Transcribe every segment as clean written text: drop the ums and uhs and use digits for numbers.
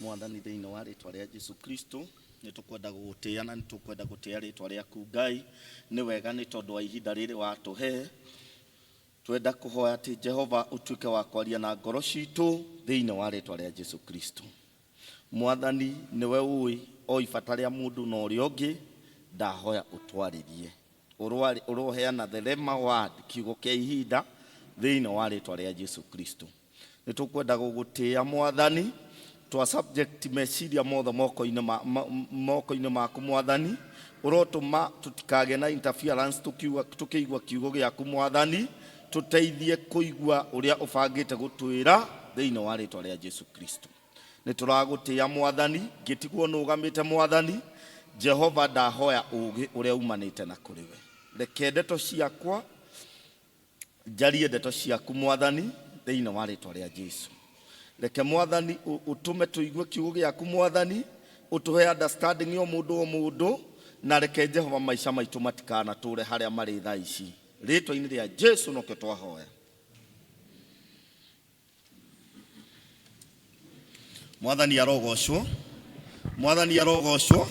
Mwathani, thĩinĩ wa rĩtwa rĩa Jesu Kristo, nĩ tũkwenda gũgũtĩĩa na nĩ tũkwenda gũtĩĩa rĩtwa rĩaku Ngai. Nĩ wega nĩ tondũ wa ihinda rĩrĩ watũhe. Twenda kũhoya atĩ Jehova ũtuĩke wa kwaria na ngoro citũ thĩinĩ wa rĩtwa rĩa Jesu Kristo. Mwathani, nĩwe ũĩ o ibata rĩa mũndũ na ũrĩa ũngĩ, ndahoya ũtwarĩrie. Ũroheana the rhema word, kiugo kĩa ihinda thĩinĩ wa rĩtwa rĩa Jesu Kristo. Nĩ tũkwenda gũgũtĩĩa Mwathani, twa subject meciria mothe moko-inĩ ma, ma, moko-inĩ maku Mwathani. Ũrotũma tũtikagĩe na interference tũkiuga, tũkĩigua kiugo gĩaku Mwathani, tũteithie kũigua ũrĩa ũbangĩte gũtwĩra thĩinĩ wa rĩtwa rĩa Jesu Kristo. Nĩ tũragũtĩĩa Mwathani, ngĩtigwo nũgamĩte Mwathani. Jehova, ndahoya ũũgĩ ũrĩa umanĩte na kũrĩ we. Reke ndeto ciakwa njarie ndeto ciaku Mwathani thĩinĩ wa rĩtwa rĩa Jesu. Reke Mwathani ũtũme tũigue kiugo gĩaku Mwathani, ũtũhe understanding o mũndũ o mũndũ, na reke Jehova maica maitũ matikanatũre harĩa marĩ thaa ici. Rĩtwa-inĩ rĩa Jesu nokĩo twahoya. Mwathani arogocwo. Mwathani arogocwo.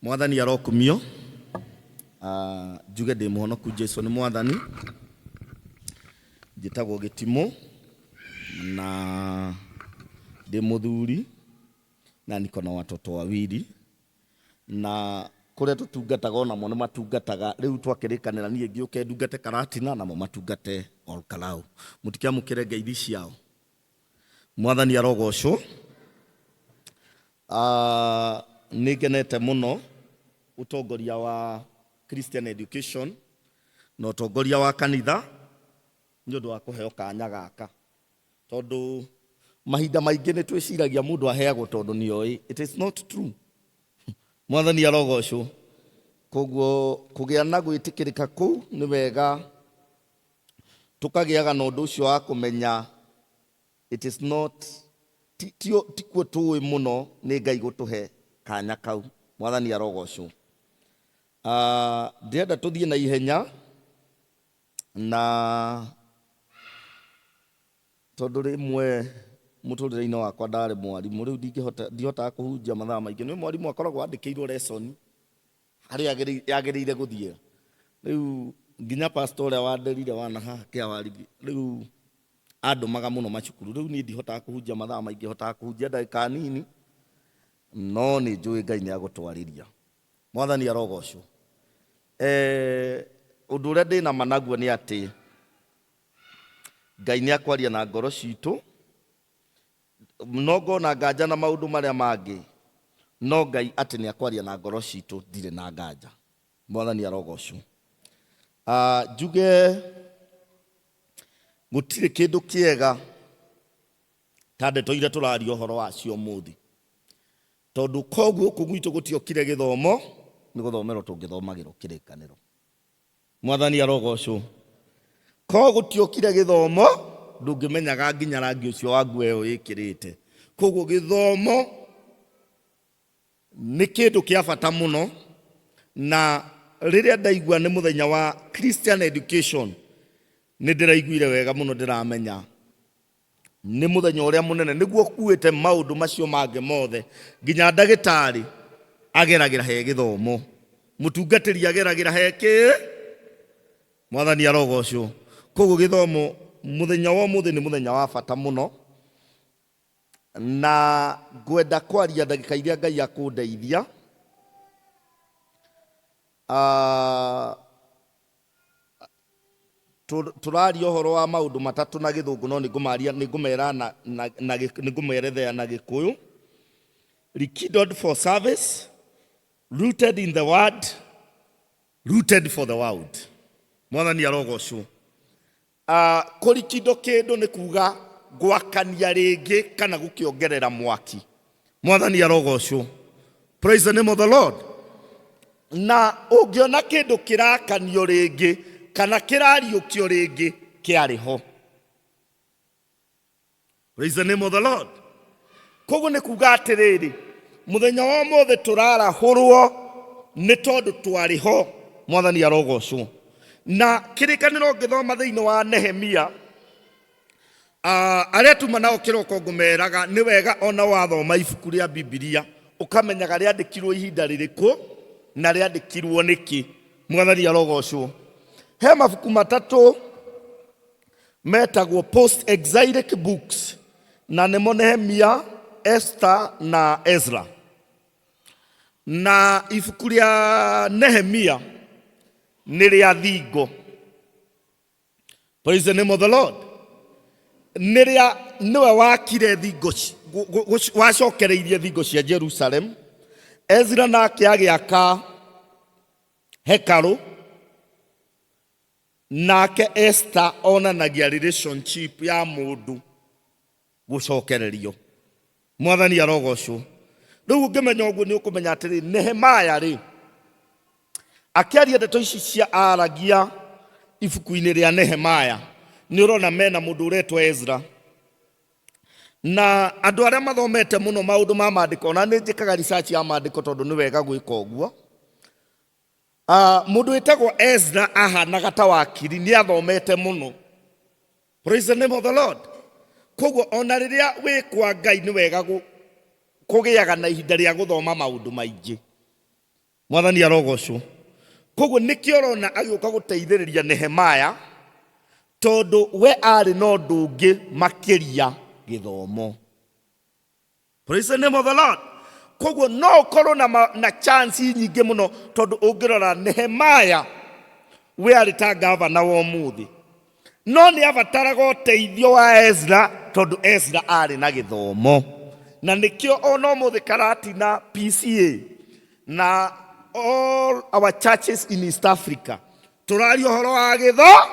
Mwathani arokumio. Ah, njuge ndĩ mũhonoku, Jesu nĩ Mwathani. Njĩtagwo Gĩtimũ na ndĩ mũthuri na niko na watoto wawili na kũrĩa tũtungataga onamo nĩ matungataga. Rĩu twakĩrĩkanĩra niĩ ngĩũke ndungate Karatina namo matungate Olkalau. Mũtikĩamũkĩre ngeithi ciao. Mwathani arogocwo. Ah, nĩ ngenete mũno ũtongoria wa Christian Education na ũtongoria wa kanitha nĩ ũndũ wa kũheo kanya gaka, tondũ mahinda maingĩ nĩ twĩciragia mũndũ aheagwo tondũ nĩ oĩ. It is not true. Mwathani arogocwo. Koguo kũgĩa na gwĩtĩkĩrĩka kũu nĩ wega tũkagĩaga na ũndũ ũcio wa kũmenya it is not ti, ti, tikuo tũĩ mũno, nĩ Ngai gũtũhe kanya kau. Mwathani arogocwo. Ndĩrenda tũthiĩ na ihenya na tondũ rĩmwe mũtũrĩre-inĩ wakwa ndarĩ mwarimũ, rĩu ndingĩhota, ndihotaga kũhunjia mathaa maingĩ. Nĩ mwarimũ akoragwo andĩkĩirwo lesson harĩa yagĩrĩire gũthiĩra. Rĩu nginya pastor ũrĩa wanderire wana haha kĩawarigi, rĩu andũmaga mũno macukuru. Rĩu niĩ ndihotaga kũhunjia mathaa maingĩ, hotaga kũhunjia ndagĩka nini, no nĩ njũĩ Ngai nĩ agũtwarĩria. Mwathani arogocwo. Eh, ũndũ ũrĩa ndĩna ma naguo nĩ atĩ Ngai nĩ akwaria na ngoro citũ. No ngona nganja na maũndũ marĩa mangĩ, no Ngai atĩ nĩ akwaria na ngoro citũ ndirĩ na nganja. Mwathani arogocwo. Ah, njuge gũtirĩ kĩndũ kĩega ta ndeto iria tũraria ũhoro wacio ũmũthĩ, tondũ koguo gũkũ gwitũ gũtiokire gĩthomo, nĩ gũthomerwo tũngĩthomagĩrwo kĩrĩkanĩro. Mwathani arogocwo. Ko gũtiokire gĩthomo, ndũngĩmenyaga nginya rangi ũcio wa nguo ĩyo wĩkĩrĩte. Koguo gĩthomo nĩ kĩndũ kĩa bata mũno, na rĩrĩa ndaigua nĩ mũthenya wa Christian Education, nĩ ndĩraiguire wega mũno, ndĩramenya nĩ mũthenya ũrĩa mũnene nĩguo ũkuĩte maũndũ macio mangĩ mothe. Nginya ndagĩtarĩ ageragĩra he gĩthomo, mũtungatĩri ageragĩra he kĩ. Mwathani arogocwo. Koguo gĩthomo, mũthenya wa ũmũthĩ nĩ mũthenya wa bata mũno, na ngwenda kwaria ndagĩka iria Ngai akũndeithia. Ah, Tũraria ũhoro wa maũndũ matatũ na Gĩthũngũ, no nĩngũmaria, nĩngũmera na, na, na, nĩngũmerethea na Gĩkũyũ. Rekindled for service, rooted in the word, rooted for the world. Mwathani arogocwo. Kũrikindo kĩndũ nĩ kuga gwakania rĩngĩ kana gũkĩongerera mwaki. Mwathani arogocwo. Praise the name of the Lord. Na ũngĩona kĩndũ kĩrakanio rĩngĩ kana kĩrariũkio rĩngĩ, kĩarĩ ho. Praise the name of the Lord. Koguo nĩ kuga atĩrĩrĩ, mũthenya wa ũmũthĩ tũrarahũrwo. Nĩ tondũ twarĩ ho. Mwathani arogocwo. Na kĩrĩkanĩro ũngĩthoma thĩinĩ wa Nehemia, arĩa tuma nao kĩroko ngũmeraga nĩ wega ona wathoma ibuku rĩa Bibilia ũkamenyaga rĩandĩkirwo ihinda rĩrĩkũ na rĩandĩkirwo nĩkĩ. Mwathani arogocwo. He mabuku matatũ metagwo post exilic books, na nĩmo Nehemia, Esther na Ezra. Na ibuku rĩa Nehemia nĩ rĩa thingo. Praise the name of the Lord. Nĩ rĩa nĩwe wakire thingo wacokereirie thingo cia Jerusalem. Ezra nake agĩaka hekarũ. Nake Esther onanagia relationship ya mũndũ gũcokererio. Mwathani arogocwo. Rĩu ũngĩmenya ũguo nĩ ũkũmenya atĩrĩ, Nehemaya rĩ, akĩaria ndeto ici cia aragia ibuku-inĩ rĩa Nehemaya, nĩ ũrona mena mũndũ ũretwo Ezra. Na andũ arĩa mathomete mũno maũndũ ma maandĩko, ona nĩ njĩkaga research ya maandĩko tondũ nĩ wega gwĩka ũguo. Mũndũ wĩtagwo Ezra ahanaga ta wakiri, nĩ athomete mũno. Praise the name of the Lord. Koguo ona rĩrĩa wĩ kwa Ngai nĩ wega kũgĩaga na ihinda rĩa gũthoma maũndũ maingĩ. Mwathani arogocwo. Koguo nĩkĩo ũrona agĩũka gũteithĩrĩria Nehemaya, tondũ we arĩ na ũndũ ũngĩ makĩria gĩthomo. Praise the name of the Lord. Koguo no ũkorwo na chance nyingĩ mũno, tondũ ũngĩrora Nehemaya we arĩ ta gavana wa ũmũthĩ, no nĩ abataraga ũteithio wa Ezra, tondũ Ezra arĩ na gĩthomo. Na nĩkĩo ona ũmũthĩ Karatina PCA na all our churches in East Africa tũraria ũhoro wa gĩtho,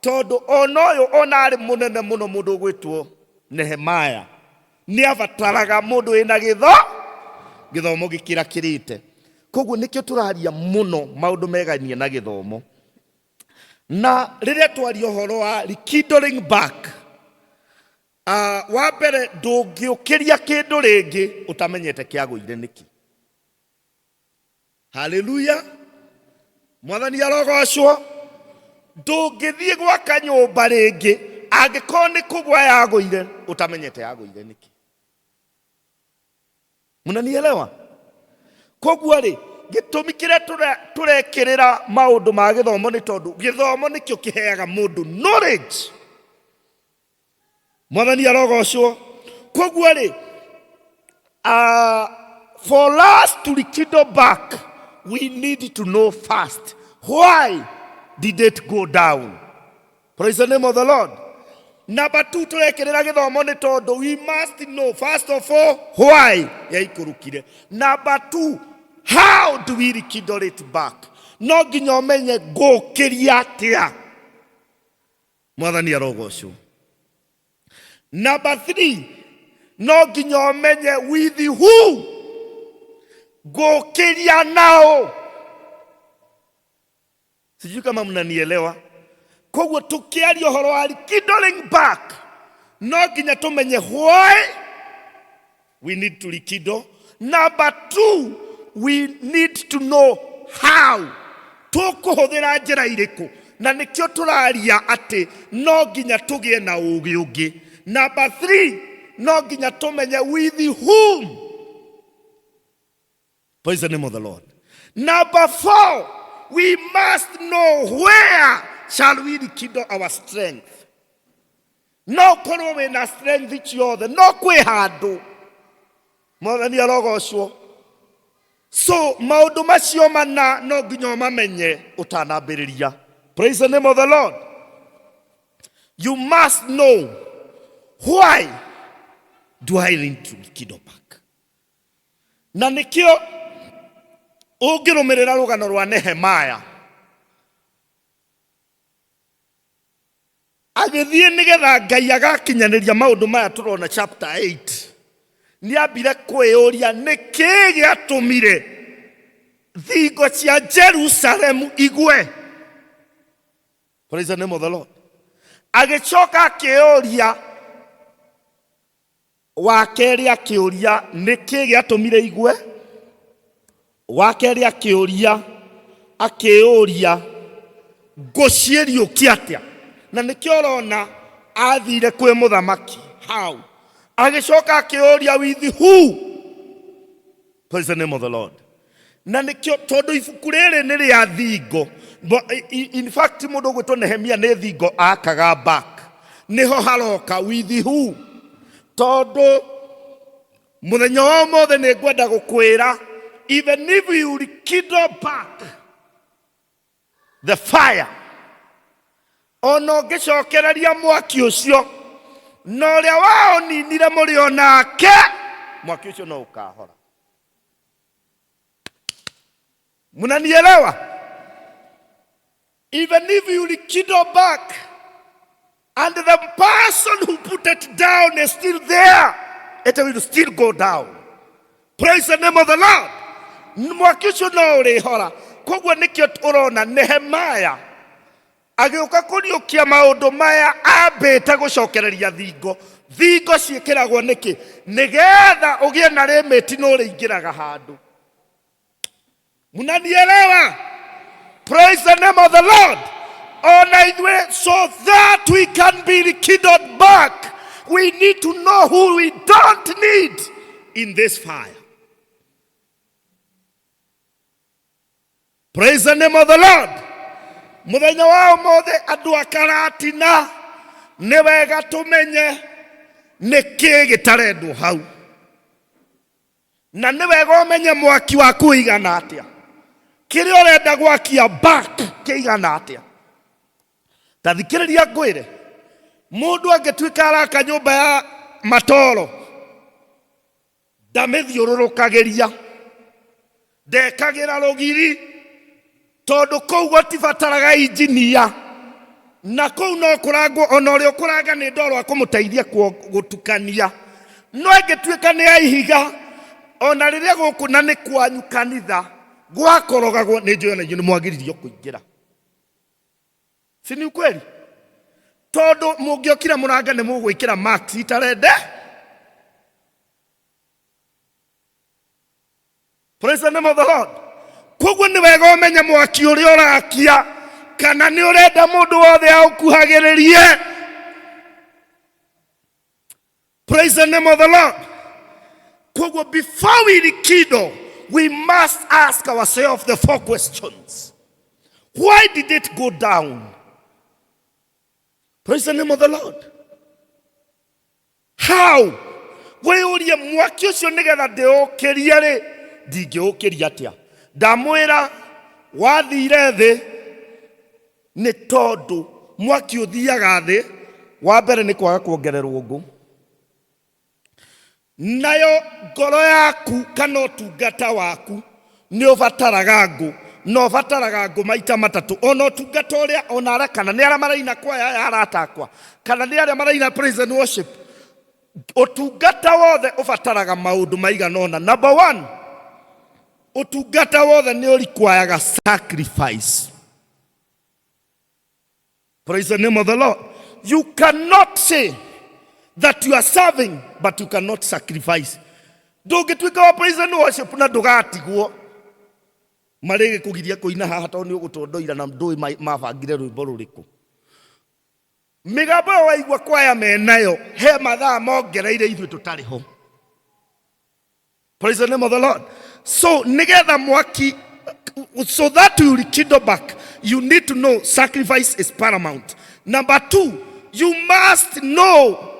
tondũ ona ũyũ ona arĩ mũnene mũno, mũndũ ũgwĩtwo Nehemaya nĩ abataraga mũndũ wĩna gĩthomo gĩkĩrakĩrĩte. Koguo nĩkĩo tũraria mũno maũndũ megainie na gĩthomo. Na rĩrĩa twaria ũhoro wa rekindling back, wa mbere ndũngĩũkĩria kĩndũ rĩngĩ ũtamenyete kĩagũire nĩkĩ. Haleluya, Mwathani arogocwo. Ndũngĩthiĩ gwaka nyũmba rĩngĩ angĩkorwo nĩ kũgwa yagũire ũtamenyete yagũire nĩkĩ. Mnanielewa? Koguo rĩ, gĩtũmi kĩrĩa tũrekĩrĩra maũndũ ma gĩthomo nĩ tondũ gĩthomo nĩkĩo kĩheaga mũndũ knowledge. Mwathani arogocwo. Koguo rĩ, for us to rekindle back, we need to know first why did it go down. Praise the name of the Lord. Number 2, tũrekĩrĩra gĩthomo nĩ tondũ we must know first of all why yaikũrũkire. Number 2, how do we rekindle it back? No nginya ũmenye ngũkĩria atĩa. Mwathani arogocwo. Number 3, no nginya ũmenye with who ngũkĩria nao. Sijui kama mnanielewa. Koguo tukiaria ũhoro wa rekindling back, no nginya tũmenye why we need to rekindle. Number 2, we need to know how tũkũhũthĩra njĩra irĩkũ, na nĩkĩo tũraria atĩ no nginya tũgĩe na ũũgĩ ũngĩ. Number 3, no nginya tũmenye with whom. Praise the name of the Lord. Number 4, we must know where shall we rekindle our strength. No korwo wĩna strength ciothe, no kwĩ handũ. Mwathani arogocwo. So maũndũ macio mana no nginya ũmamenye ũtanambĩrĩria. Praise the name of the Lord. You must know why do I need to rekindle back. Na nĩkĩo ũngĩrũmĩrĩra rũgano rwa Nehemaya, agĩthiĩ nĩgetha Ngai agakinyanĩria maũndũ maya tũrona chapter 8, nĩambire kwĩyũria nĩkĩĩ gĩatũmire thingo cia Jerusalemu igwe. Praise the name of the Lord. Agĩcoka akĩyũria wa kerĩ, akĩũria nĩkĩĩ gĩatũmire igwe. Wa kerĩ akĩũria akĩũria ngũ ciĩriũkia atĩa, na nĩkĩo ũrona athire kwĩ mũthamaki how. Agĩcoka akĩũria with who? Praise the name of the Lord. Na nĩkĩo tondũ ibuku rĩrĩ nĩ rĩa thingo. In fact mũndũ ũgwĩtwo Nehemia nĩ thingo akaga back, nĩho haroka with who, tondũ Mũthenya wa ũmũthĩ nĩ ngwenda gũkwĩra, even if you rekindle back the fire, ona ũngĩcokereria mwaki ũcio na ũrĩa waũninire mũrĩ o nake, mwaki ũcio no ũkahora. Mnanielewa? Even if you rekindle back and the person who put it down is still there, it will still go down. Praise the name of the Lord. Mwaki ũcio no ũrĩhora. Koguo nĩkĩo ũrona Nehemaya agĩũka kũriũkia maũndũ maya ambĩte gũcokereria thingo. Thingo ciĩkĩragwo nĩkĩ? Nĩgetha ũgĩe na rĩmĩti na ũrĩingĩraga handũ. Mnanielewa? Praise the name of the Lord. Ona ithuĩ, so that we can be rekindled back, we need to know who we don't need in this fire. Praise the name of the Lord. Mũthenya wa ũmũthĩ andũ a Karatina nĩ wega tũmenye nĩ kĩĩ gĩtarendwo hau. Na nĩ wega ũmenye mwaki waku ũigana atĩa, kĩrĩa ũrenda gwakia back kĩigana atĩa. Ta thikĩrĩria ngwĩre, mũndũ angĩtuĩka araka nyũmba ya matoro, ndamĩthiũrũrũkagĩria, ndekagĩra rũgiri, Tondũ kũu gũtibataraga injinia, na kũu no kũrangwo, ona ũrĩa ũkũranga nĩ ndoro akũmũteithia gũtukania. No ĩngĩtuĩka nĩ ya ihiga, ona rĩrĩa gũkũ na nĩ kwanyu kanitha gwakorogagwo, nĩ njũĩ ona inyuĩ nĩ mwagiririo kũingĩra. Si ni ukweli? Tondũ mũngĩokire mũrange nĩ mũgwĩkĩra marks itarende. Praise the name of the Lord. Koguo nĩ wega ũmenye mwaki ũrĩa ũrakia kana nĩ ũrenda mũndũ wothe aũkuhagĩrĩrie. Praise the name of the Lord. Koguo before we rekindle, we must ask ourselves the four questions. Why did it go down? Praise the name of the Lord. How? Wĩyũrie mwaki ũcio nĩgetha ndĩũkĩrie rĩ, ndingĩũkĩria atĩa? Ndamwĩra wathire thĩ nĩ tondũ mwaki ũthiaga thĩ, wa mbere nĩ kwaga kuongererwo ngũ. Nayo ngoro yaku kana ũtungata waku nĩ ũbataraga ngũ, na ũbataraga ngũ maita matatũ. Ona ũtungata ũrĩa, ona arĩa, kana nĩ arĩa maraina kwaya ya arata akwa, kana nĩ arĩa maraina praise and worship, ũtungata wothe ũbataraga maũndũ maigana ũna. Number one, ũtungata wothe nĩ ũrikwayaga sacrifice. Praise the name of the Lord. You cannot say that you are serving, but you cannot sacrifice. Ndũngĩtuĩka wa praise and worship na ndũgatigwo marĩgĩkũgiria kũina haha tondũ nĩ ũgũtondoira na ndũĩ mabangire rwĩmbo rũrĩkũ. Mĩgambo ĩyo waigua kwaya menayo he mathaa mongereire ithuĩ tũtarĩ ho. Praise the name of the Lord. So nigetha mwaki, so that you rekindle back, you need to know sacrifice is paramount. Number two, you must know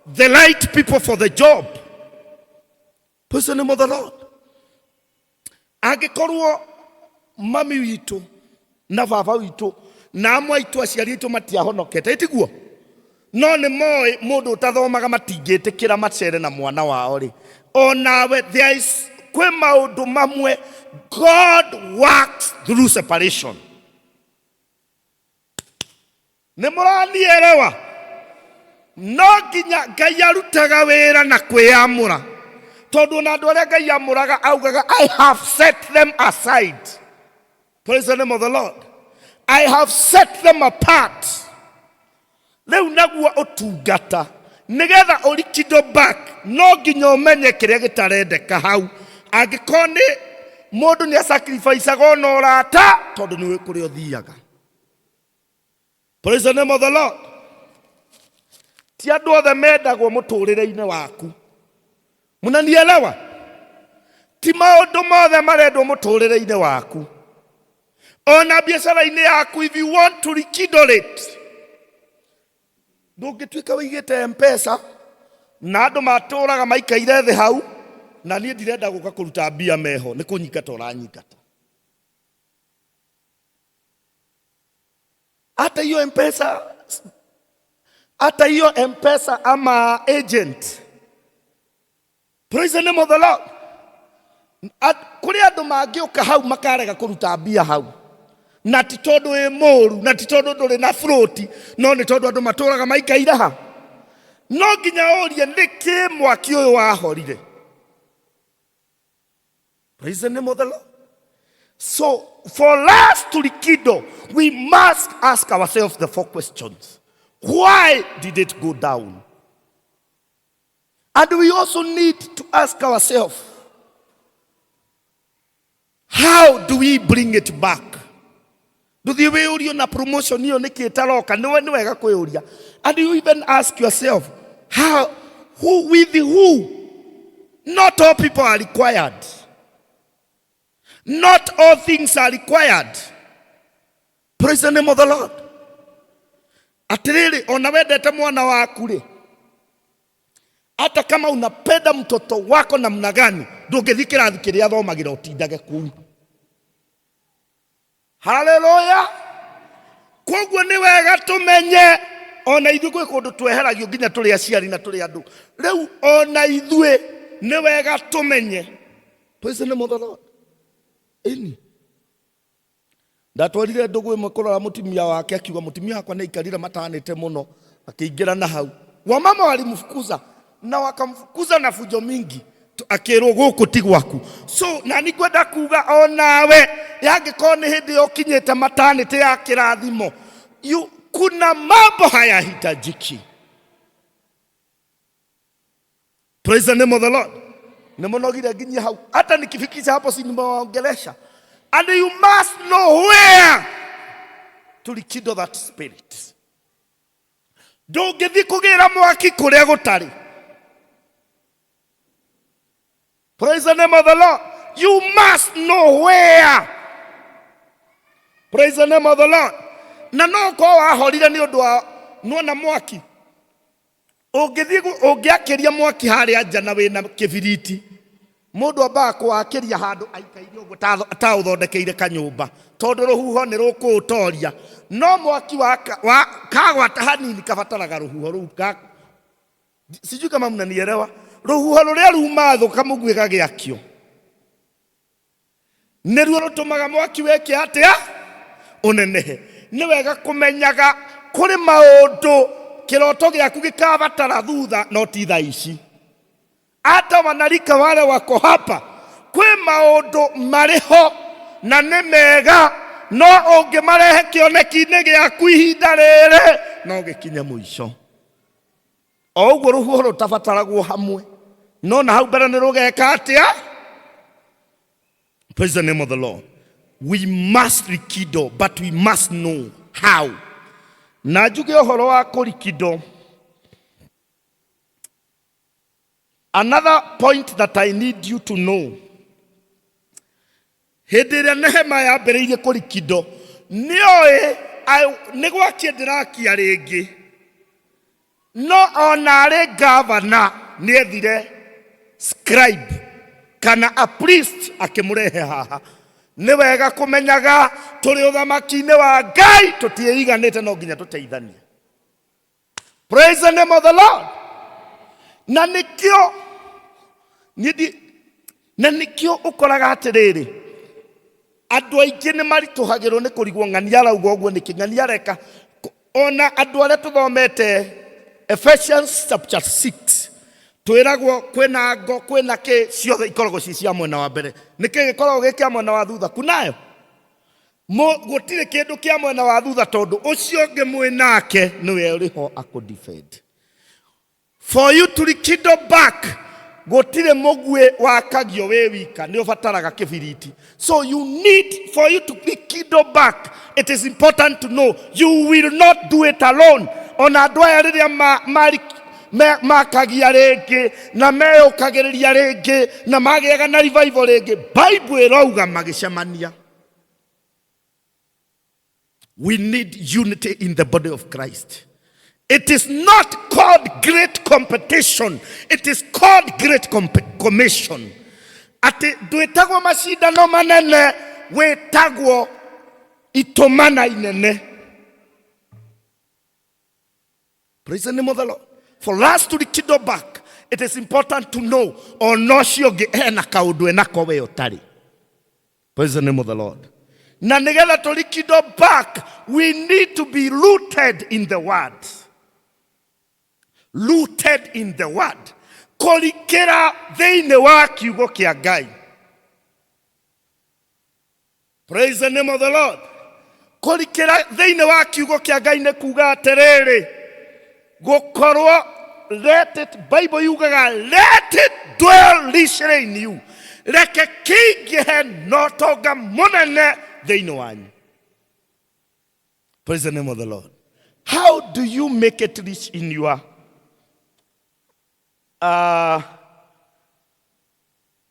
the right people for the job. Praise the name of the Lord. Angĩkorwo mami witũ na baba witũ na amwe aitũ aciari aitũ matiahonokete, ĩtiguo? No nĩ moĩ mũndũ ũtathomaga matingĩtĩkĩra macere na mwana wao rĩ, onawe there is kwĩ maũndũ mamwe God works through separation. Nĩ mũranielewa? No nginya Ngai arutaga wĩra na kwĩyamũra, tondũ ona andũ arĩa Ngai amũraga augaga I have set them aside. Praise the name of the Lord. I have set them apart. Rĩu naguo ũtungata nĩgetha ũrikindwo back no nginya ũmenye kĩrĩa gĩtarendeka hau. Angĩkorwo nĩ Mũndũ nĩ asacrificaga ona ũrata tondũ nĩ ũĩ kũrĩa ũthiaga. Praise the name of the Lord. Ti andũ othe mendagwo mũtũrĩre-inĩ waku. Mnanielewa? Ti maũndũ mothe marendwo mũtũrĩre-inĩ waku. Ona biacara-inĩ yaku, if you want to rekindle it, ndũngĩtuĩka wĩigĩte mpesa na andũ matũraga maikaire thĩ hau, na niĩ ndirenda gũka kũruta mbia meho, nĩ kũnyingata ũranyingata. Hata hiyo mpesa, hata hiyo mpesa ama agent. Praise the name of the Lord. Kũrĩ andũ mangĩũka hau makarega kũruta mbia hau, na ti tondũ wĩ mũru, na ti tondũ ndũrĩ na float, no nĩ tondũ andũ matũraga maikaire ha. No nginya ũrie nĩkĩ mwaki ũyũ wahorire. Praise the name of the Lord. So for us to rekindle, we must ask ourselves the four questions. Why did it go down? And we also need to ask ourselves, how do we bring it back? Ndũthiĩ wĩyũrie na promotion ĩyo nĩkĩ ĩtaroka, nĩ wega kwĩyũria. And you even ask yourself, how, who, with who? Not all people are required. Not all things are required. Praise the name of the Lord. Atĩrĩrĩ, ona wendete mwana waku rĩ, hata kama unapenda mtoto wako namna gani, ndũngĩthiĩ kĩrathi kĩrĩa athomagĩra ũtindage kũu. Haleluya. Koguo nĩ wega tũmenye ona ithuĩ gwĩ kũndũ tweheragio nginya tũrĩ aciari na tũrĩ andũ. Rĩu ona ithuĩ nĩ wega tũmenye. Praise the name of the Lord. Ĩni. Ndatwarire ndũgũ ĩmwe kũrora mũtumia wake, akiuga mũtumia wakwa nĩ aikarire matanĩte mũno, akĩingĩra na hau. Wamama walimfukuza na wakamfukuza na fujo mingi, akĩrwo gũkũ ti gwaku. So na nĩ ngwenda kuga onawe yangĩkorwo nĩ hĩndĩ ũkinyĩte matanĩte ya kĩrathimo, you, kuna mambo hayahitajiki. Praise the name of the Lord. Nimunogire nginya hau. Hata nikifikisha hapo si nimewaongelesha. And you must know where to rekindle that spirit. Ndũngĩthiĩ kũgĩra mwaki kũrĩa gũtarĩ. Praise the name of the Lord. You must know where. Praise the name of the Lord. Na no ũkorwo wahorire nĩ ũndũ wa nuona mwaki. Ũngĩthiĩ ũngĩakĩria mwaki harĩa nja na wĩna kĩbiriti, mũndũ ambaga kũwakĩria handũ aikaire ũguo ta ũthondekeire kanyũmba, tondũ rũhuho nĩ rũkũũtoria. No mwaki wa kagwata hanini kabataraga rũhuho rũu sijui kama mnanielewa. Rũhuho rũrĩa ruma thũ kamũguĩ gagĩakio nĩruo rũtũmaga mwaki wĩke atĩa? Ũnenehe. Nĩ wega kũmenyaga kũrĩ maũndũ kĩroto gĩaku gĩkabatara thutha, no ti thaa ici. Hata wanarika wale wako hapa, kwĩ maũndũ marĩ ho na nĩ mega, no ũngĩmarehe kĩoneki-inĩ gĩaku ihinda rĩrĩ no gĩkinye mũico. O ũguo rũhuho rũtabataragwo hamwe, no na hau mbere nĩ rũgeka atĩa? Praise the name of the Lord. We must rekindle, but we must know how. Na njuge ũhoro wa kũrikindwo. Another point that I need you to know. Hĩndĩ ĩrĩa Nehemia yambĩrĩirie kũrikindwo, nĩoĩ nĩ gwakia ndĩrakia rĩngĩ. No ona arĩ gavana nĩethire scribe kana a priest akĩmũrehe haha. Nĩ wega kũmenyaga tũrĩ ũthamaki-inĩ wa Ngai tũtiĩiganĩte, no nginya tũteithanie. Praise the name of the Lord. Na nĩkĩo niĩ na nĩkĩo ũkoraga atĩrĩrĩ, andũ aingĩ nĩ maritũhagĩrwo nĩ kũrigwo ng'ania arauga ũguo nĩkĩ, ng'ania areka. Ona andũ arĩa tũthomete Ephesians chapter 6 twĩragwo kwĩna ngo, kwĩna kĩ, ciothe ikoragwo ci cia mwena wa mbere. Nĩkĩ gĩkoragwo gĩ kĩa mwena wa thutha? Kunayo gũtirĩ kĩndũ kĩa mwena wa thutha, tondũ ũcio ũngĩ mwĩ nake nĩwe ũrĩ ho akũ defend. For you to rekindle back, Gũtirĩ mũguĩ wakagio wĩ wika, nĩ ũbataraga kĩbiriti. So you need, for you to be kindle back, it is important to know you will not do it alone. Ona andũ aya rĩrĩa makagia rĩngĩ na meyũkagĩrĩria rĩngĩ na magĩaga na revival rĩngĩ, Bible ĩrauga magĩcemania. We need unity in the body of Christ. It is not called great competition. It is called great commission. Atĩ ndwĩtagwo macindano manene, wĩtagwo itũmana inene. Praise the name of the Lord. For us to rekindle back, it is important to know ona ũcio ũngĩ ena kaũndũ enako we ũtarĩ. Praise the name of the Lord. Na nĩgetha tũ rekindle back, we need to be rooted in the word. Rooted in the word. Kũrikĩra thĩinĩ wa kiugo kĩa Ngai. Praise the name of the Lord. Kũrikĩra thĩinĩ wa kiugo kĩa Ngai nĩ kuga atĩrĩrĩ, gũkorwo let it, Bible yugaga let it dwell richly in you, reke kĩingĩhe na ũtonga mũnene thĩinĩ wanyu. Praise the name of the Lord. How do you make it rich in your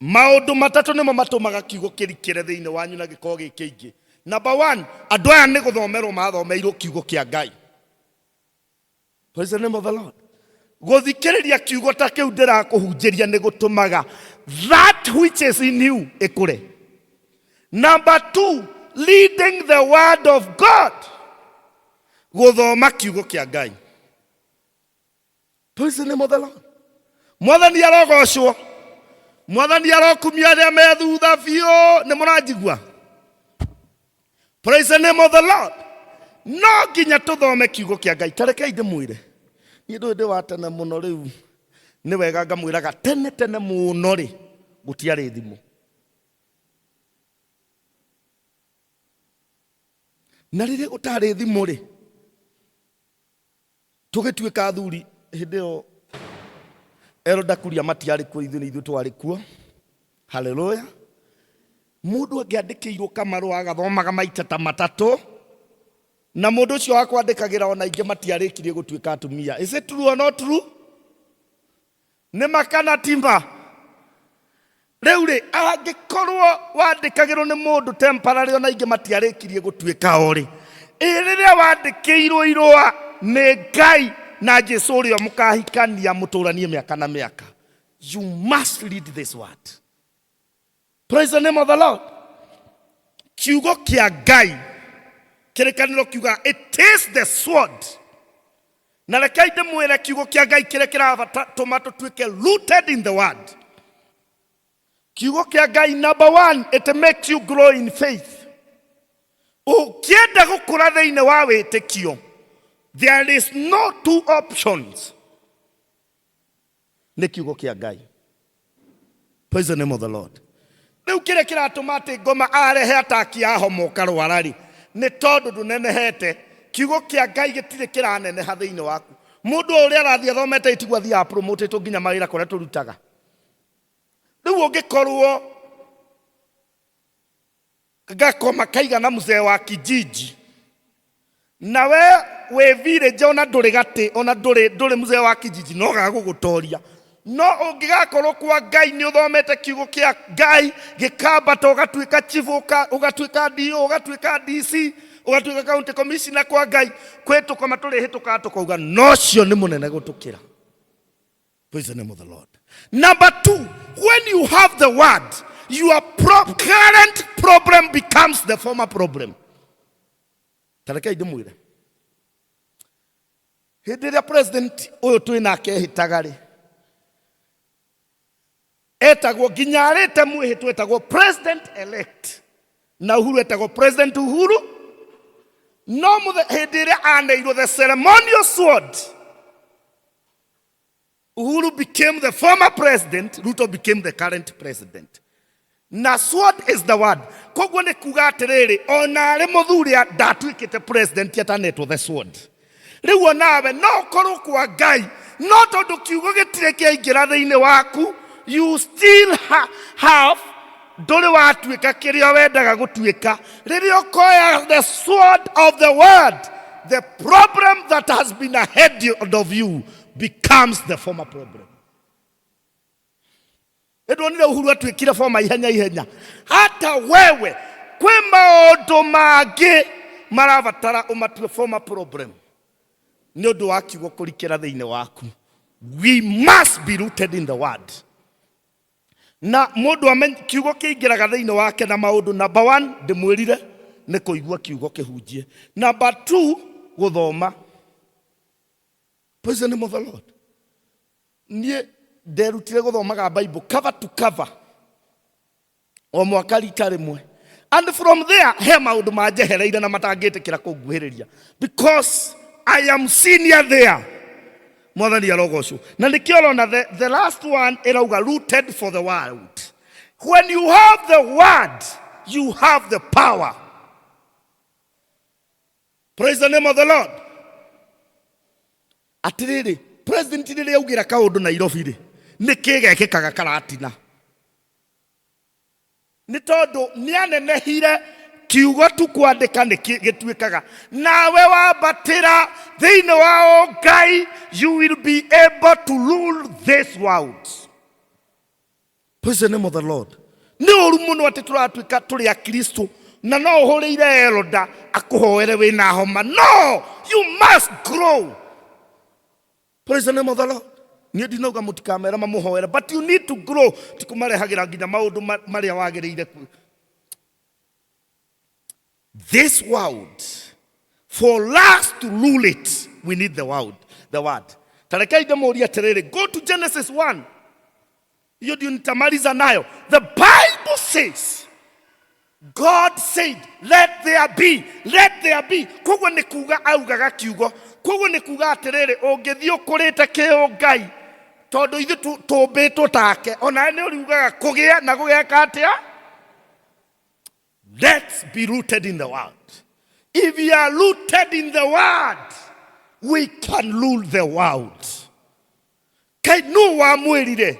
Maũndũ matatũ nĩmo matũmaga kiugo kĩrikĩre thĩinĩ wanyu na gĩkorwo gĩ kĩingĩ. Number one, andũ aya nĩ gũthomerwo mathomeirwo kiugo kĩa Ngai. Praise the name of the Lord. Gũthikĩrĩria kiugo ta kĩu ndĩrakũhunjĩria nĩ gũtũmaga that which is in you ĩkũre. Number two, leading the word of God. Gũthoma kiugo kĩa Ngai. Praise the name of the Lord. Mwathani arogocwo. Mwathani arokumio arĩa me thutha biũ. Nĩ mũranjigua? Praise the name of the Lord. No nginya tũthome kiugo kĩa Ngai. Ta rekei ndĩmwĩre. Niĩ ndũĩ ndĩ wa tene mũno rĩu. Nĩ wega ngamwĩraga tene tene mũno rĩ, gũtiarĩ thimũ. Na rĩrĩa gũtarĩ thimũ rĩ, Tũgĩtuĩka athuri hĩndĩ ĩyo Elda Kuria matiarĩ kuo, ithuĩ nĩ ithuĩ twarĩ kuo. Haleluya. Mũndũ angĩandĩkĩirwo kamarũa agathomaga maita ta matatũ, na mũndũ ũcio wa kwandĩkagĩra ona aingĩ matiarĩkirie gũtuĩka atumia. Is it true or not true? Nĩ ma kana ti ma? Rĩu rĩ, angĩkorwo wandĩkagĩrwo nĩ mũndũ temporary ona aingĩ matiarĩkirie gũtuĩka o rĩ, ĩ rĩrĩa wandĩkĩirwo irũa nĩ Ngai na Jesu ũrĩa mũkahikania mũtũranie mĩaka na mĩaka. You must read this word. Praise the name of the Lord. Kiugo kĩa Ngai kĩrĩkanĩro kiuga it is the sword. Na rekei ndĩmwĩre kiugo kĩa Ngai kĩrĩa kĩrabatũma tũtuĩke rooted in the word. Kiugo kĩa Ngai number one, it makes you grow in faith. Ũngĩenda gũkũra thĩinĩ wa wĩtĩkio, there is no two options. Nĩ kiugo kĩa Ngai. Praise the name of the Lord. Rĩu kĩrĩa kĩratũma atĩ ngoma arehe ataki a homa ũkarwara rĩ, nĩ tondũ ndũnenehete. Kiugo kĩa Ngai gĩtirĩ kĩraneneha thĩinĩ waku. Mũndũ o ũrĩa arathiĩ athomete tiguo athiaga promotetwo nginya mawĩra kũrĩa tũrutaga. Rĩu ũngĩkorwo gakoma kaigana mzee wa kijiji na we wĩ village ona ndũrĩ gatĩ ona ndũrĩ ndũrĩ mzee wa kijiji no gagũgũtoria no ũngĩgakorwo kwa Ngai nĩ ũthomete kiugo kĩa Ngai gĩkambata ũgatuĩka chief ũgatuĩka DO ũgatuĩka DC ũgatuĩka county commissioner kwa Ngai kwĩ tũkoma tũrĩhĩtũkaga tũkauga no ũcio nĩ mũnene gũtũkĩra. Praise the name of the Lord. Number two, when you have the word, your current problem becomes the former problem. Ta rekei ndĩmwĩre. Hĩndĩ ĩrĩa president ũyũ twĩ nake ehĩtaga rĩ, etagwo nginya arĩte mwĩhĩtwa etagwo president elect na Uhuru etagwo president Uhuru no hĩndĩ ĩrĩa aneirwo the ceremonial sword Uhuru became the former president, Ruto became the current president. Na sword is the word. Koguo nĩ kuga atĩrĩrĩ, ona arĩ mũthuri ndatuĩkĩte president atanetwo the sword. Rĩu onawe no ũkorwo kwa Ngai, no tondũ kiugo gĩtirĩ kĩaingĩra thĩinĩ waku, You still have ndũrĩ watuĩka kĩrĩa wendaga gũtuĩka. Rĩrĩa ũkoya the sword of the word, the problem that has been ahead of you becomes the former problem. Nĩndonire Uhuru atuĩkire former ihenya ihenya. Hata wewe kwĩ maũndũ mangĩ marabatara ũmatue former problem nĩ ũndũ wa kiugo kũrikĩra thĩinĩ waku. We must be rooted in the word. Na mũndũ kiugo kĩingĩraga thĩinĩ wake na maũndũ. Number one, ndĩmwĩrire nĩ kũigua kiugo kĩhunjie. Number two, gũthoma. Praise the name of the Lord. Niĩ nderutire gũthomaga Bible cover to cover o mwaka rita rĩmwe, and from there he maũndũ manjehereire na matangĩtĩkĩra kũnguhĩrĩria because I am senior there. Mwathani arogocwo. Na nĩkĩo ũrona the last one ĩrauga rooted for the world. When you have the word, you have the power. Praise the name of the Lord. Atĩrĩrĩ, president rĩrĩa augĩra kaũndũ Nairobi rĩ, nĩ kĩ gekĩkaga Karatina? Nĩ tondũ nĩ anenehire kiugo tu kwandĩka nĩ gĩtuĩkaga. Nawe wambatĩra thĩinĩ wa ũngai, you will be able to rule this world. Praise the name of the Lord. Nĩ ũru mũno atĩ tũratuĩka tũrĩ akristo na no ũhũrĩire elder akũhoere wĩna homa. No, you must grow. Praise the name of the Lord. Niĩ ndinauga mũtikamere mamũhoere, but you need to grow. Ti kũmarehagĩra nginya maũndũ marĩa wagĩrĩire. This world, for us to rule it, we need the word. The word. Tarekai ndĩmũrie atĩrĩrĩ, go to Genesis 1. Hiyo ndio nitamaliza nayo. The Bible says, God said, "Let there be, let there be." Koguo nĩ kuga augaga kiugo. Koguo nĩ kuga atĩrĩrĩ, ũngĩthiĩ ũkũrĩte kĩũngai, tondũ ithuĩ tũmbĩtwo take, onawe nĩ ũriugaga kũgĩa na gũgeka atĩa? Let's be rooted in the word. If we are rooted in the word, we can rule the world. Kai nũ wamwĩrire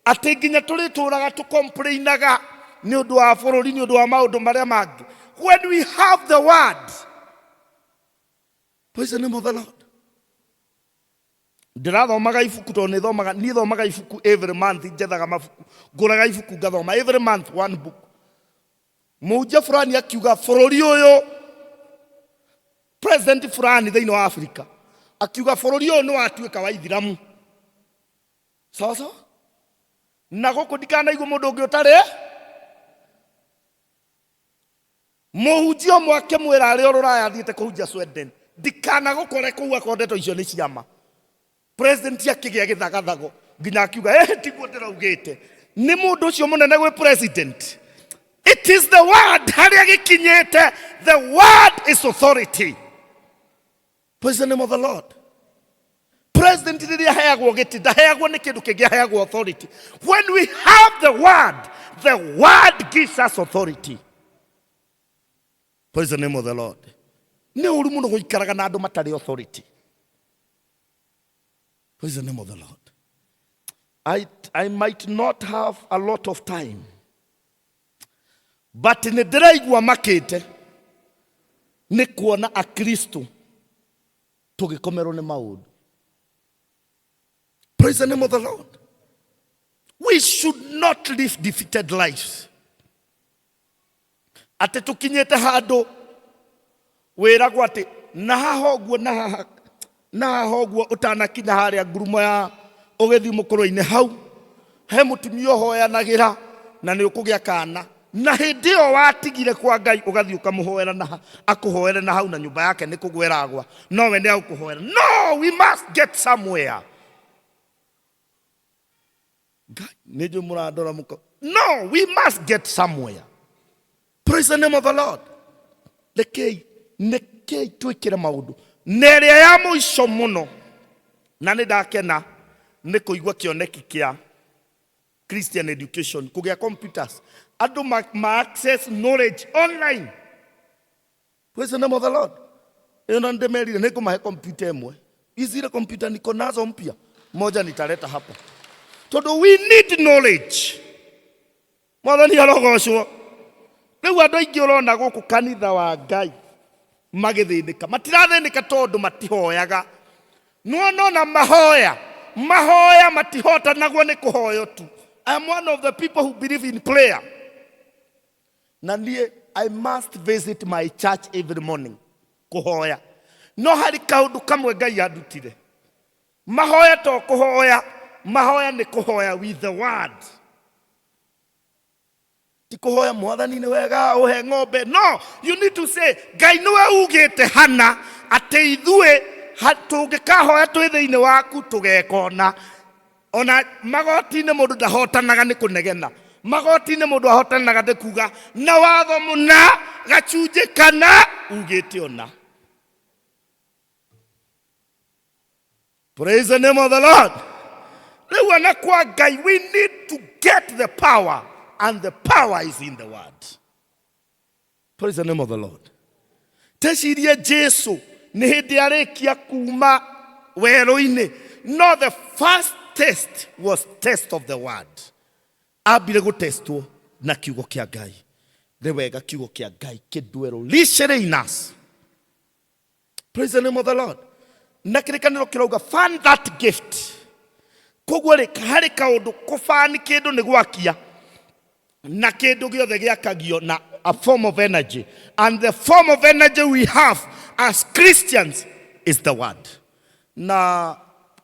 atĩ nginya tũrĩtũraga tũcomplainaga nĩ ũndũ wa bũrũri, nĩ ũndũ wa maũndũ marĩa mangĩ, when we have the word? Praise the name of the Lord. Ndĩrathomaga ibuku tondũ nĩ thomaga, niĩ thomaga ibuku every month. Njethaga mabuku, ngũraga ibuku ngathoma every month one book. Mũhunjia fulani akiuga bũrũri ũyũ, president fulani thĩinĩ wa Afrika akiuga bũrũri ũyũ nĩ watuĩka wa ithiramu. Sawa sawa. Na gũkũ ndikanaigua mũndũ ũngĩ ũtarĩ mũhunjia ũmwe akĩmwĩra arĩ o rũraya athiĩte kũhunjia Sweden, ndikanagũkore kũu akorwo ndeto icio nĩ ciama. President akĩgĩa gĩthagathago nginya akiuga, "Tiguo ndĩraugĩte." Nĩ mũndũ ũcio mũnene gwĩ president. It is the word harĩa gĩkinyĩte. The word is authority. Praise the name of the Lord. President rĩrĩa aheagwo gĩtĩ, ndaheagwo nĩ kĩndũ kĩngĩ, aheagwo authority. When we have the word, the word gives us authority. Praise the name of the Lord. Nĩ ũru mũno gũikaraga na andũ matarĩ authority. Praise the name of the Lord. I might not have a lot of time, but nĩ ndĩraigua makĩte nĩ kuona akristo tũgĩkomerwo nĩ maũndũ. Praise the name of the Lord. We should not live defeated lives atĩ tũkinyĩte handũ wĩragwo atĩ na haha ũguo, na haha, na haha ũguo, ũtanakinya harĩa ngurumo ya ũgĩthiĩ mũkũrũ-inĩ, hau he mũtumia ũhoyanagĩra na nĩ ũkũgĩa kana, na hĩndĩ ĩyo watigire kwa Ngai ũgathiĩ ũkamũhoera na akũhoere na hau na nyũmba yake nĩ kũgwa ĩragwa, nowe nĩ agũkũhoera. No, we must get somewhere. Ngai, nĩ njũĩ mũrandora mũko. No, we must get somewhere. Praise the name of the Lord. Rekei nekei twĩkĩre maũndũ. Na ĩrĩa ya mũico mũno, na nĩ ndakena nĩ kũigua kĩoneki kĩa Christian education kũgĩa computers, andũ ma access knowledge online. Praise the name of the Lord. Ĩyo na ndĩmerire nĩ ngũmahe computer ĩmwe. Zile computer niko nazo mpya, moja nitaleta hapa. Tondũ we need knowledge. Mwathani arogocwo. Rĩu andũ aingĩ ũrona gũkũ kanitha wa Ngai magĩthĩnĩka, matirathĩnĩka tondũ matihoyaga. Nĩwona ona mahoya, mahoya matihotanagwo nĩ kũhoywo tu. I am one of the people who believe in prayer. Na niĩ I must visit my church every morning kũhoya. No harĩ kaũndũ kamwe Ngai andutire. Mahoya to kũhoya, mahoya nĩ kũhoya with the word. Ti kũhoya Mwathani nĩ wega ũhe ng'ombe. No, you need to say Ngai nĩwe ugĩte hana atĩ ithuĩ tũngĩkahoya twĩ thĩinĩ waku tũgeka ũna. Ona magoti-inĩ mũndũ ndahotanaga nĩ kũnegena. Magoti-inĩ mũndũ ahotanaga nĩ kuga na watho mũna gacunjĩ kana ugĩte ũna. Praise the name of the Lord. Rĩu ona kwa Ngai, we need to get the power, and the power is in the word. Praise the name of the Lord. Tecirie Jesu nĩ hĩndĩ arĩkia kuma werũ-inĩ. No the first test was test of the word. Ambire gũtestwo na kiugo kĩa Ngai. Nĩ wega kiugo kĩa Ngai kĩndwero richly in us. Praise the name of the Lord. Na kĩrĩkanĩro kĩrauga fan that gift. Koguo rĩ, harĩ kaũndũ kũbani kĩndũ nĩ gwakia na kĩndũ gĩothe gĩakagio na a form of energy, and the form of energy we have as Christians is the word. Na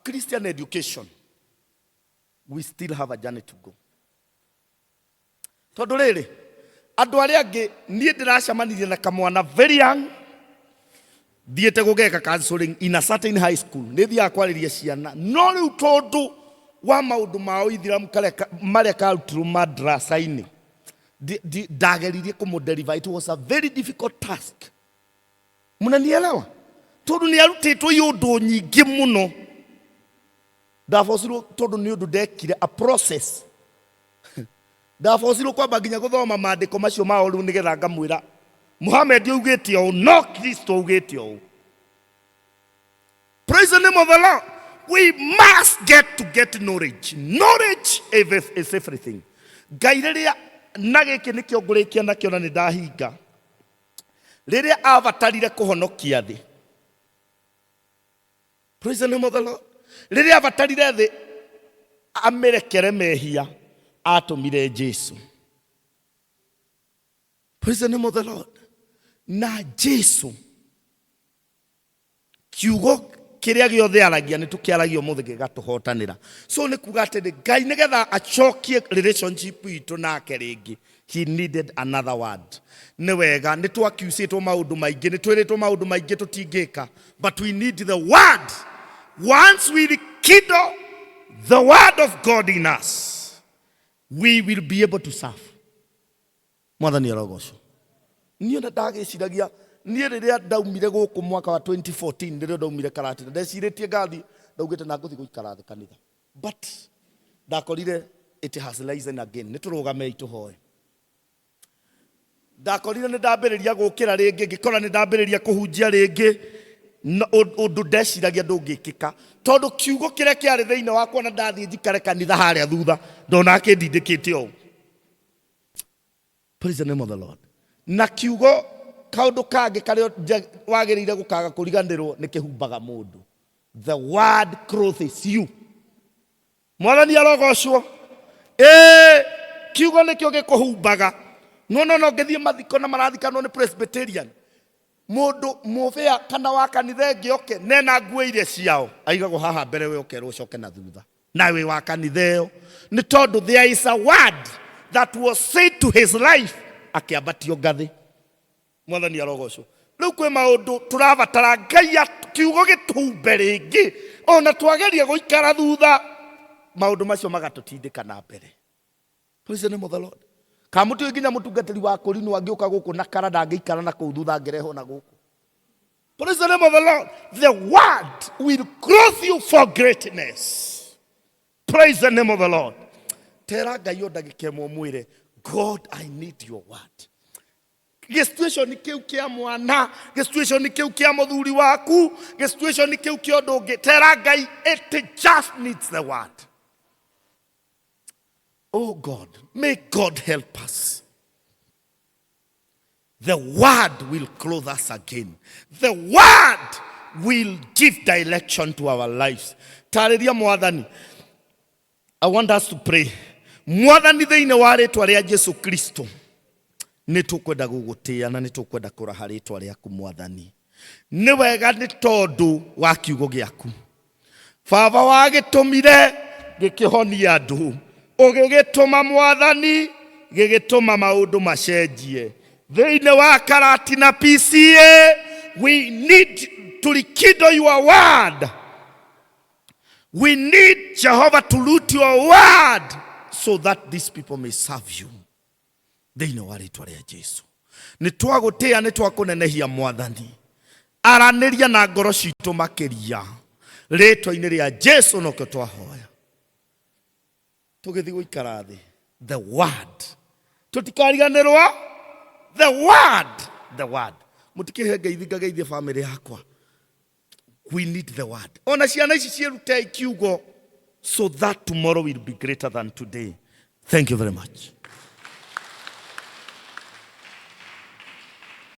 Christian education, we still have a journey to go. Tondũ rĩrĩ, andũ arĩa angĩ, niĩ ndĩracemanirie na kamwana very young, thiĩte gũgeka counseling in a certain high school, nĩ thiaga kwarĩria ciana, no rĩu tondũ wa maũndũ ma ũithiramu marĩa karutirwo madrasa-inĩ, ndageririe kũmũ-deliver. It was a very difficult task. Mnanielewa? Tondũ nĩ arutĩtwo iũndũ nyingĩ mũno. Ndabocirwo tondũ nĩ ũndũ ndekire a process. Ndabocirwo kwamba nginya gũthoma maandĩko macio mao rĩu nĩgetha ngamwĩra Muhammad augĩte ũũ, no Kristo augĩte ũũ. Praise the name of the Lord. We must get to get knowledge. Knowledge is everything. Ngai rĩrĩa na gĩkĩ nĩkĩo ngũrĩkia nakĩo na nĩ ndahinga. Rĩrĩa abatarire kũhonokia thĩ. Praise the name of the Lord. Rĩrĩa abatarire thĩ amĩrekere mehia, atũmire Jesu. Praise the name of the Lord. Na Jesu kiugo kĩrĩa gĩothe aragia nĩ tũkĩaragia ũmũthĩ gĩgatũhotanĩra. So nĩ kuga atĩrĩ, Ngai nĩgetha acokie relationship itũ nake rĩngĩ, he needed another word. Nĩ wega, nĩ twakiucĩtwo maũndũ maingĩ, nĩ twĩrĩtwo maũndũ maingĩ tũtingĩka, but we need the word. Once we rekindle the word of God in us, we will be able to serve. Mwathani arogocwo. Niĩ ona ndagĩciragia, niĩ rĩrĩa ndaumire gũkũ mwaka wa 2014, rĩrĩa ndaumire Karatina, ndecirĩtie ngathiĩ, ndaugĩte na ngũthiĩ gũikara thĩ kanitha. But ndakorire it has risen again. Nĩ tũrũgamei tũhoe. Ndakorire nĩ ndambĩrĩria gũkĩra rĩngĩ, ngĩkora nĩ ndambĩrĩria kũhunjia rĩngĩ, na ũndũ ndeciragia ndũngĩkĩka, tondũ kiugo kĩrĩa kĩarĩ thĩinĩ wakwa na ndathiĩ njikare kanitha harĩa thutha, ndona kĩndindĩkĩte ũũ. Praise the name of the Lord. Na kiugo kaũndũ kangĩ karĩa wagĩrĩire gũkaga kũriganĩrwo nĩ kĩhumbaga mũndũ. The word clothes you. Mwathani arogocwo. Ĩĩ, kiugo nĩkĩo gĩkũhumbaga. No no no ngĩthiĩ mathiko na marathikanwo nĩ Presbyterian. Mũndũ mũbĩa kana wa kanitha ĩngĩ oke nena nguo iria ciao aigagwo haha mbere, we ũkerwo ũcoke na thutha na wĩ wa kanitha ĩyo, nĩ tondũ there is a word that was said to his life akĩambatio ngathĩ. Mwathani arogocwo. Rĩu kwĩ maũndũ tũrabatara Ngai kiugo gĩtũhumbe rĩngĩ, ona twageria gũikara thutha maũndũ macio magatũtindĩka na mbere. Praise the name of the Lord. Kana mũtiũĩ nginya mũtungatĩri wa kũrinwo angĩũka gũkũ na kara ndangĩikara na kũu thutha angĩrehwo na gũkũ. Praise the name of the Lord. The word will clothe you for greatness. Praise the name of the Lord. Tera Ngai o ndagĩka ĩmwe ũmwĩre, God, I need your word. Gĩsituation kĩu kĩa mwana, gĩsituation kĩu kĩa mũthuri waku, gĩsituation kĩu kĩa ũndũ ũngĩ, tera Ngai, it just needs the word. Oh God, may God help us. The word will clothe us again. The word will give direction to our lives. Tarĩria Mwathani. I want us to pray. Mwathani thĩinĩ wa rĩtwa rĩa Jesu Kristo nĩ tũkwenda gũgũtĩĩa na nĩ tũkwenda kũraha rĩtwa rĩaku Mwathani. Nĩ wega nĩ tondũ wa kiugo gĩaku. Baba wagĩtũmire gĩkĩhonia andũ, ũgĩgĩtũma Mwathani gĩgĩtũma maũndũ macenjie. Thĩinĩ wa Karatina PCA, we need to rekindle your word. We need Jehovah to root your word so that these people may serve you. Thĩinĩ wa rĩtwa rĩa Jesu. Nĩ twagũtĩĩa, nĩ twakũnenehia Mwathani. Aranĩria na ngoro citũ makĩria. Rĩtwa-inĩ rĩa Jesu nokĩo twahoya. Tũgĩthiĩ gũikara thĩ. The word. Tũtikariganĩrwo the word. The word. Mũtikĩhe ngeithi ngageithie famĩlĩ yakwa. We need the word. Ona ciana ici ciĩrutei kiugo so that tomorrow will be greater than today. Thank you very much.